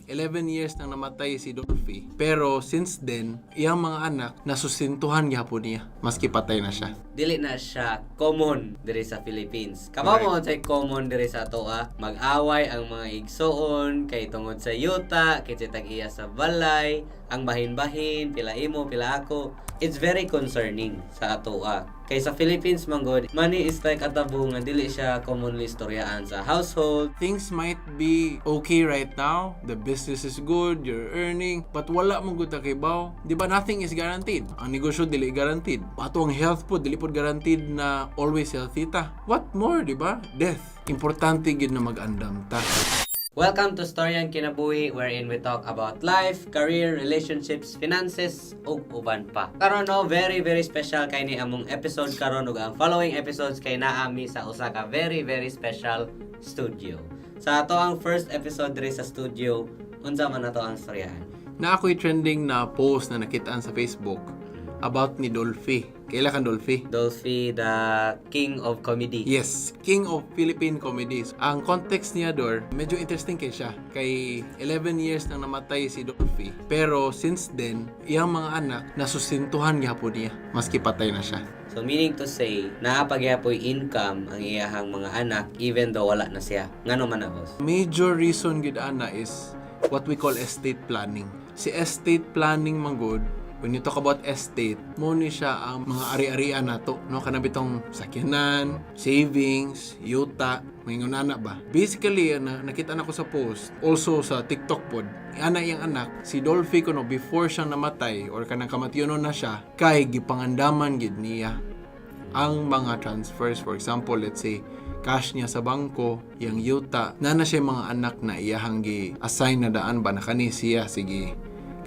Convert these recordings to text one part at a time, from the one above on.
11 years nang namatay si Dolphy. Pero since then, iyang mga anak nasusintuhan gihapon niya maski patay na siya. Dili na siya common diri sa Philippines. Kabalo mo unsay common diri sa atoa, mag-away ang mga igsoon kay tungod sa yuta, kay tag-iya sa balay, ang bahin-bahin, pila imo, pila ako. It's very concerning sa atoa. Kay sa Philippines man gud, money is like a taboo nga dili siya commonly istoryaan sa household. Things might be okay right now, the business is good, you're earning, but wala mo gud kahibaw. Di ba nothing is guaranteed? Ang negosyo dili guaranteed. Ato ang health po dili pod guaranteed na always healthy ta. What more, di ba? Death. Importante gid na mag-andam ta. Welcome to Storyang Kinabuhi, wherein we talk about life, career, relationships, finances, ug uban pa. Karon no, very very special kay ni among episode karon ug ang following episodes kay naa mi sa usa ka very very special studio. Sa ato ang first episode diri sa studio, unsa man ato ang storyahan? Naa ko'y trending na post na nakitaan sa Facebook about ni Dolphy. Kaila kang Dolphy? Dolphy, the king of comedy. Yes, King of Philippine Comedies. Ang context niya, Dor, medyo interesting kay siya. Kay 11 years nang namatay si Dolphy. Pero since then, iyang mga anak nasusintuhan gihapon niya maski patay na siya. So meaning to say, naa pa gyapoy income ang iyahang mga anak even though wala na siya. Ngano man na, boss? Major reason gid ana is what we call estate planning. Si estate planning man gud, when you talk about estate, mo ni siya ang mga ari-arian nato, no? Kana bitong sakyanan, savings, yuta, mga ana ba? Basically, na, nakita na ko sa post, also sa TikTok pod, ana iyang anak, si Dolphy kuno before siya namatay or kanang kamatyonon na siya, kay gipangandaman gid niya ang mga transfers. For example, let's say, cash niya sa bangko, yang yuta, na na siya yung mga anak na iyahang gi-assign na daan ba na kani siya, sige,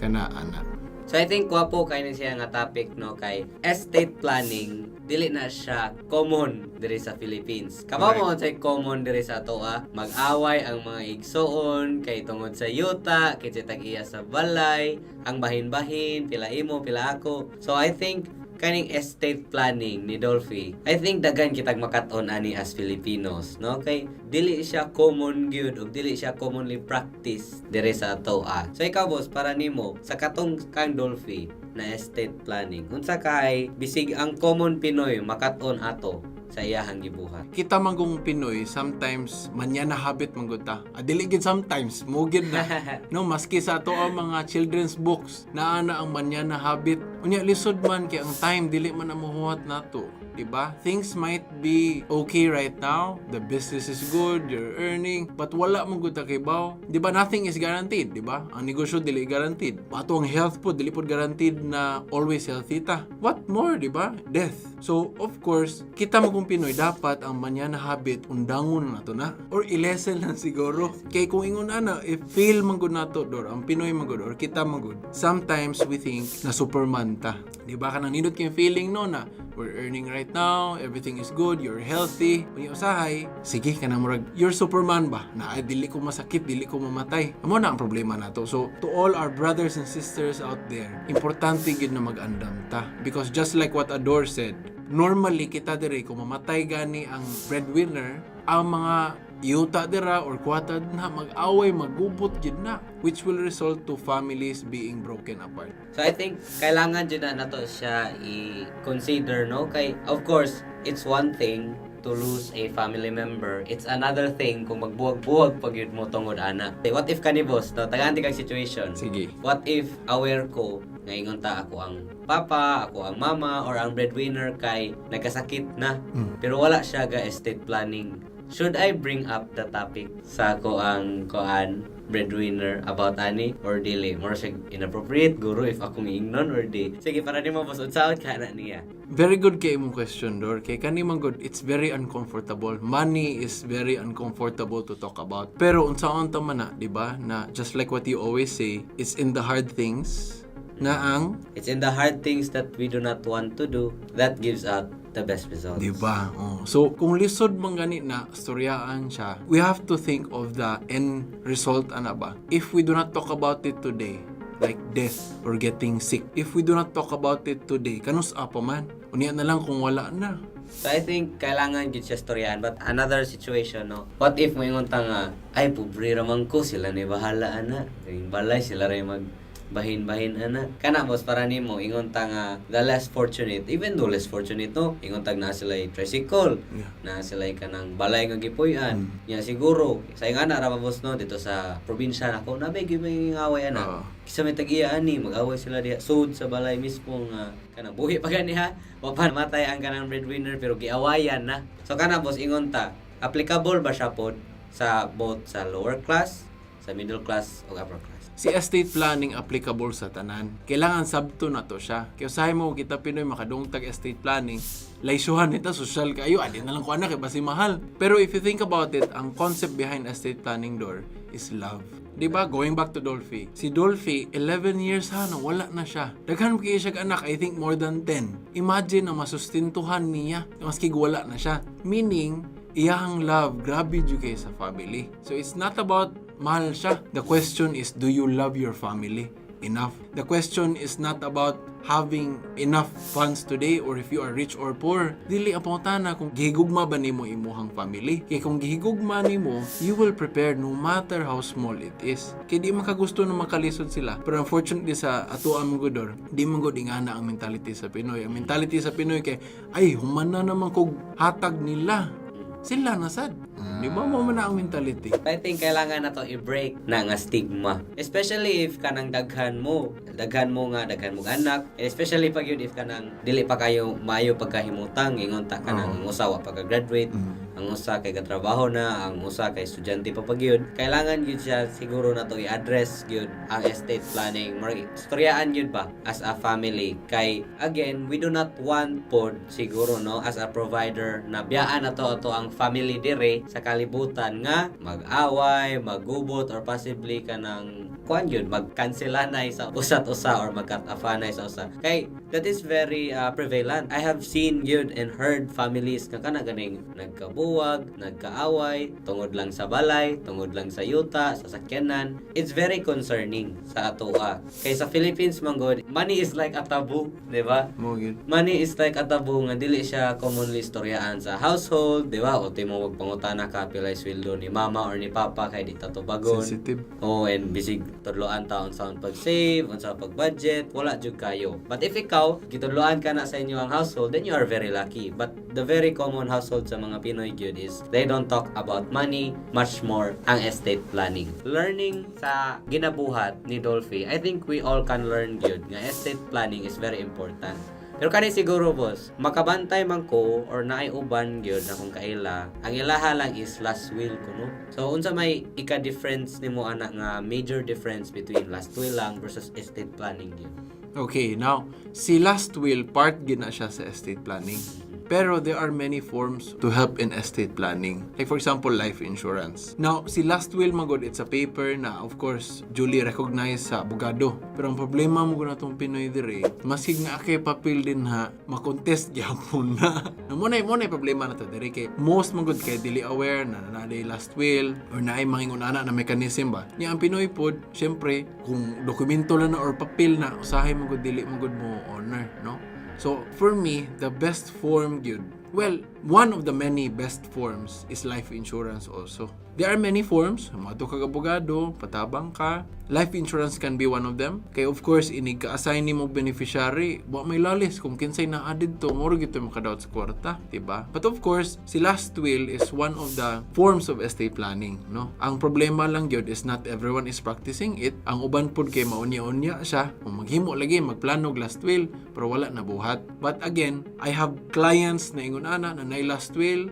kana anak. So I think gwapo kay ni siya nga topic no, kay estate planning dili na siya common diri sa Philippines. Kabalo mo unsay common diri sa atoa, mag-away ang mga igsoon kay tungod sa yuta, kay tag-iya sa balay, ang bahin-bahin, pila imo, pila ako. So I think kaning estate planning ni Dolphy, I think daghan kitag makat-on ani as Filipinos, no? Kay dili siya common gyud ug dili siya commonly practice diri sa atoa. So ikaw, boss, para nimo sa katong kang Dolphy na estate planning, unsa kay bisig ang common Pinoy makat-on ato sa iyahang gibuhat? Kita manggong Pinoy, sometimes, mañana habit manggod ta. Ah, dili gid sometimes, mo gid na. No, maski sa ato ang mga children's books, naa na ang mañana habit. Unya lisod man kay ang time dili man na mohuwat nato. Diba? Things might be okay right now, the business is good, you're earning, but wala mo gud kahibaw. Diba nothing is guaranteed, diba? Ang negosyo dili guaranteed. Ato ang health po dili pod guaranteed na always healthy ta. What more, diba? Death. So, of course, kita mo kung Pinoy dapat ang mañana habit undangon na to na or i-lessen lang siguro. Kay kung ingon ana, if feel man gud nato, Dor, ang Pinoy man gud or kita man gud, sometimes we think na Superman ta. Di ba kanang nindot kay feeling no na we're earning right now, everything is good, you're healthy. Unya usahay, sige kanang murag you're Superman ba? Na ay, dili ko masakit, dili ko mamatay. Amo na ang problema nato. So to all our brothers and sisters out there, importante gid na mag-andam ta because just like what Ador said, normally kita dire kung mamatay gani ang breadwinner, ang mga yuta dira or kwata na mag-away, maggubot gid na, which will result to families being broken apart. So I think kailangan jud na nato siya i-consider no, kay of course it's one thing to lose a family member. It's another thing kung magbuwag-buwag pag yun mo tungod ana. What if kani, boss, no? Tagaan kag situation. Sige. What if aware ko nga ingon ta ako ang papa, ako ang mama or ang breadwinner kay nagkasakit na pero wala siya ga estate planning. Should I bring up the topic sa ako ang koan breadwinner about ani or dili? More siya inappropriate guro if akong iingnon or di. Sige, para nimo, boss, unsaon ka na niya? Very good kay imong question, Dor. Kay kani man good, it's very uncomfortable. Money is very uncomfortable to talk about. Pero unsaon ta man na, di ba? Na just like what you always say, it's in the hard things na ang It's in the hard things that we do not want to do that gives out the best results. Di ba? Oh. So, kung lisod man gani na storyaan siya, we have to think of the end result ana ba? If we do not talk about it today, like death or getting sick, if we do not talk about it today, kanus-a pa man? Unya na lang kung wala na. So I think kailangan gyud siya storyahan, but another situation, no. What if moingon ta nga, "Ay, pobre ra man ko, sila ni bahala ana. Yung balay sila ra mag bahin-bahin ana." Kana, boss, para nimo, ingon ta nga the less fortunate, even though less fortunate, no, ingon tag naa sila tricycle, naa sila kanang balay nga gipuy-an. Nya siguro sa ingana ra ba, boss, no, dito sa probinsya nako na gyud may away ana. Oo. Kisa may tag-iya ani, mag-away sila diha sud sa balay mismo nga kanang buhi pa gani ha. Wa pa matay ang kanang breadwinner pero giawayan na. So kana, boss, ingon ta, applicable ba siya pod sa both sa lower class, sa middle class o upper class? Si estate planning, applicable sa tanan. Kailangan sabto na to siya. Kaya usahay mo kita Pinoy makadungtag estate planning, laysuhan nita, social kayo, adi na lang ko anak, eh, basi mahal. Pero if you think about it, ang concept behind estate planning door is love. 'Di ba? Going back to Dolphy. Si Dolphy, 11 years ha, no, wala na siya. Daghan kaayo siya anak, I think more than 10. Imagine na masustintuhan niya maski wala na siya. Meaning, iyahang love, grabe jud kay sa family. So it's not about mahal siya. The question is, do you love your family enough? The question is not about having enough funds today or if you are rich or poor. Dili, ang pangutana kung gihigugma ba nimo imuhang family. Kay kung gihigugma nimo, you will prepare no matter how small it is. Kay di makagusto na makalisod sila. Pero unfortunately sa ato ang gudor, di man gud ingana ang mentality sa Pinoy. Ang mentality sa Pinoy kay, "Ay, human na naman kog hatag nila. Sila na sad." Di ba mo man na ang mentality? I think kailangan na to i-break na nga stigma. Especially if kanang daghan mo nga daghan mo anak, and especially pag yun if kanang dili pa kayo maayo pagkahimutang, ingon ta kanang ang usa wa pa ka-graduate, ang usa kay katrabaho na, ang usa kay estudyante pa pa gyud. Kailangan gyud siya siguro na to i-address gyud ang estate planning. Murag istoryaan gyud ba as a family, kay again, we do not want pod siguro, no, as a provider na biyaan na to ato ang family dire sa kalibutan nga mag-away, magubot or possibly kanang kuan gyud, magkanselanay sa usat usa or magkat-afanay sa usa. Kay that is very prevalent. I have seen gyud and heard families nga kana ganing nagkabuwag, nagkaaway tungod lang sa balay, tungod lang sa yuta, sa sakyanan. It's very concerning sa atoa. Kay sa Philippines man gud, money is like a taboo, di ba? Mo gyud. Money is like a taboo nga dili siya commonly istoryaan sa household, di ba? O mo magpangutana ka pilay sweldo ni mama or ni papa kay di ta tubagon. Sensitive. Oh, and bisig tudloan ta unsa ang pag-save, unsa ang pag-budget, wala jud kayo. But if ikaw, gitudloan ka na sa inyo ang household, then you are very lucky. But the very common household sa mga Pinoy gyud is they don't talk about money, much more ang estate planning. Learning sa ginabuhat ni Dolphy, I think we all can learn gyud nga estate planning is very important. Pero kani siguro, boss, makabantay man ko or naay uban gyud na kung kaila, ang ilaha lang is last will kuno. So unsa may ika-difference nimo ana nga major difference between last will lang versus estate planning gyud? Okay, now, si last will, part gina siya sa estate planning. Pero there are many forms to help in estate planning. Like for example, life insurance. Now, si last will magod, it's a paper na of course duly recognized sa abogado. Pero ang problema mo na tong Pinoy dire, maski nga kay papel din ha, makontest gyapon na. Na mo na problema na to dire kay most magod kay dili aware na naa last will or naay mangingon ana na mechanism ba. Nya ang Pinoy pod, syempre, kung dokumento lang na or papel na, usahay magod dili magod mo honor, no? So, for me, the best form gyud, well, one of the many best forms is life insurance also. There are many forms. Moadto kag abogado, patabang ka. Life insurance can be one of them. Kay of course, inig ka-assign nimo beneficiary, wa may lalis kung kinsay naa didto, muro gyud makadawat sa kwarta, diba? But of course, si last will is one of the forms of estate planning, no? Ang problema lang gyud is not everyone is practicing it. Ang uban pud kay maunya-unya siya, kung maghimo lagi magplano og last will, pero wala na buhat. But again, I have clients na ingon ana na naay last will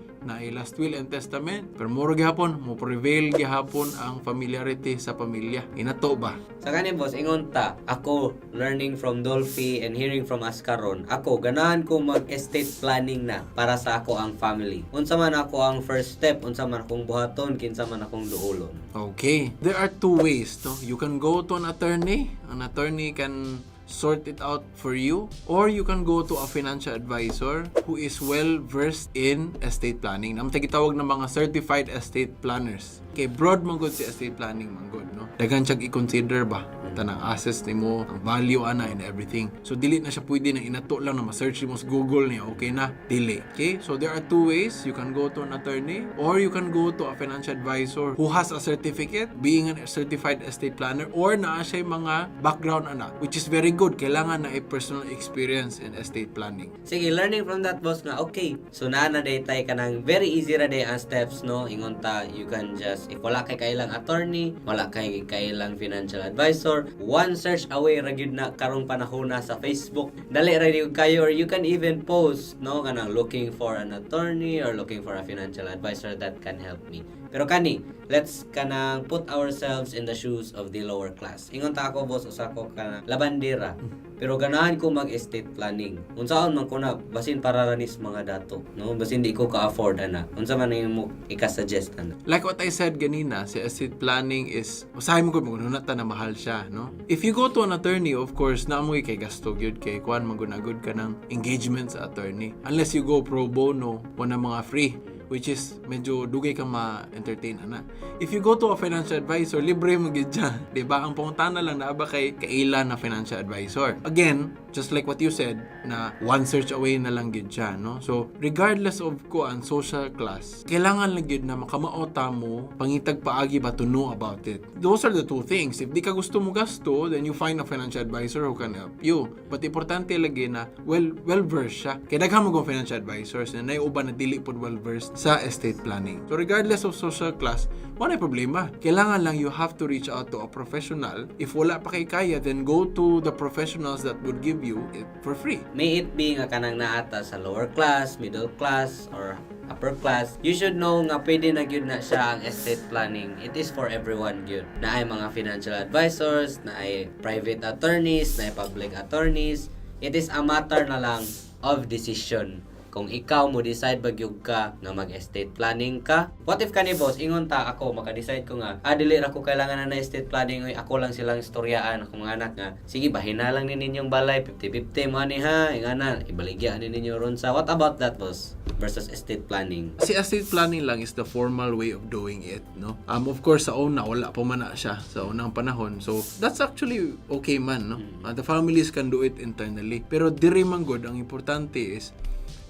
and testament, pero muro gihapon mo prevail gihapon ang familiarity sa pamilya. Inato ba? Sa kanin, boss, ingon ta, ako, learning from Dolphy and hearing from us karon, ako, ganahan ko mag-estate planning na para sa ako ang family. Unsa man ako ang first step, unsa man akong buhaton, kinsa man akong duolon? Okay. There are two ways, no? You can go to an attorney. An attorney can sort it out for you, or you can go to a financial advisor who is well versed in estate planning. Naa tay gitawag ng mga certified estate planners. Okay, broad man gud si estate planning man gud, no? Daghan siyang i-consider ba? Tanang assets nimo, ang value ana and everything. So dili na siya pwede na inato lang na ma-search mo sa Google niya, okay na. Dili. Okay? So there are two ways. You can go to an attorney or you can go to a financial advisor who has a certificate, being a certified estate planner, or naa siya mga background ana, which is very good. Kailangan na a personal experience in estate planning. Sige, learning from that, boss, nga okay. So naa na day tay kanang very easy ra day ang steps, no? Ingon ta, you can just, if wala kay kailang attorney, wala kay kailang financial advisor, one search away ra gyud na karong panahon na sa Facebook. Dali ra gyud kayo, or you can even post, no, kanang looking for an attorney or looking for a financial advisor that can help me. Pero kani, let's kanang put ourselves in the shoes of the lower class. Ingon ta ako, boss, usa ko ka labandera. Pero ganahan ko mag-estate planning. Unsaon man ko na, basin para ra nis mga dato, no? Basin di ko ka-afford ana. Unsa man imo ika-suggest ana? Like what I said ganina, si estate planning is, usahay mo ko, magununa ta na mahal siya, no? If you go to an attorney, of course, naa moy kay gasto gyud kay kuan magunagod ka ng engagement sa attorney. Unless you go pro bono, wala mga free, which is medyo dugay kang ma-entertain ana. If you go to a financial advisor, libre mo gyud siya, 'di ba? Ang pangutana lang, naa ba kay kaila na financial advisor? Again, just like what you said na one search away na lang gyud siya, no? So, regardless of kuan social class, kailangan lang gyud na makamao ta mo pangitag paagi ba to know about it. Those are the two things. If di ka gusto mo gasto, then you find a financial advisor who can help you. But importante lagi na well versed siya. Kay daghan mo kong financial advisors na uban na dili pod well versed sa estate planning. So regardless of social class, wala problema. Kailangan lang you have to reach out to a professional. If wala pa kay kaya, then go to the professionals that would give you it for free. May it be nga kanang naata sa lower class, middle class, or upper class, you should know nga pwede na gyud na siya ang estate planning. It is for everyone gyud. Naay mga financial advisors, naay private attorneys, naay public attorneys. It is a matter na lang of decision kung ikaw mo decide ba gyud ka nga mag-estate planning ka. What if kani, boss, ingon ta ako maka-decide ko nga, ah, dili ra ko kailangan na na estate planning oy, ako lang silang istoryaan ako mga anak nga sige, bahina lang ni ninyong balay, 50-50 mo ani ha, ingana ibaligya ni ninyo ron sa. What about that, boss, versus estate planning? Si estate planning lang is the formal way of doing it, no? Of course, sa una, wala pa man na siya sa unang panahon. So, that's actually okay man, no? The families can do it internally. Pero diri man gud, ang importante is,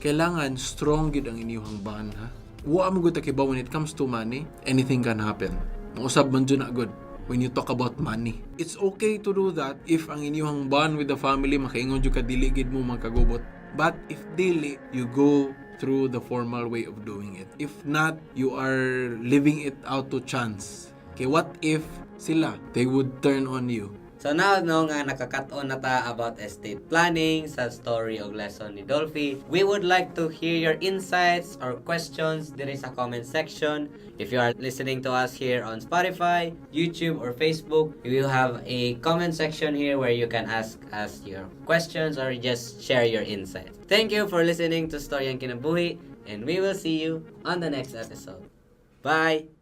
kailangan strong gid ang inyong bond, ha? Wa mo gud kibaw, when it comes to money, anything can happen. Mausab man jud na gud when you talk about money. It's okay to do that if ang inyong bond with the family makaingon jud ka dili gid mo magkagubot. But if dili, you go through the formal way of doing it. If not, you are leaving it out to chance. Okay, what if sila, they would turn on you? So now, no, nga nakakat-on na ta about estate planning sa story og lesson ni Dolphy, we would like to hear your insights or questions diri sa comment section. If you are listening to us here on Spotify, YouTube, or Facebook, you will have a comment section here where you can ask us your questions or just share your insights. Thank you for listening to Storyang Kinabuhi, and we will see you on the next episode. Bye!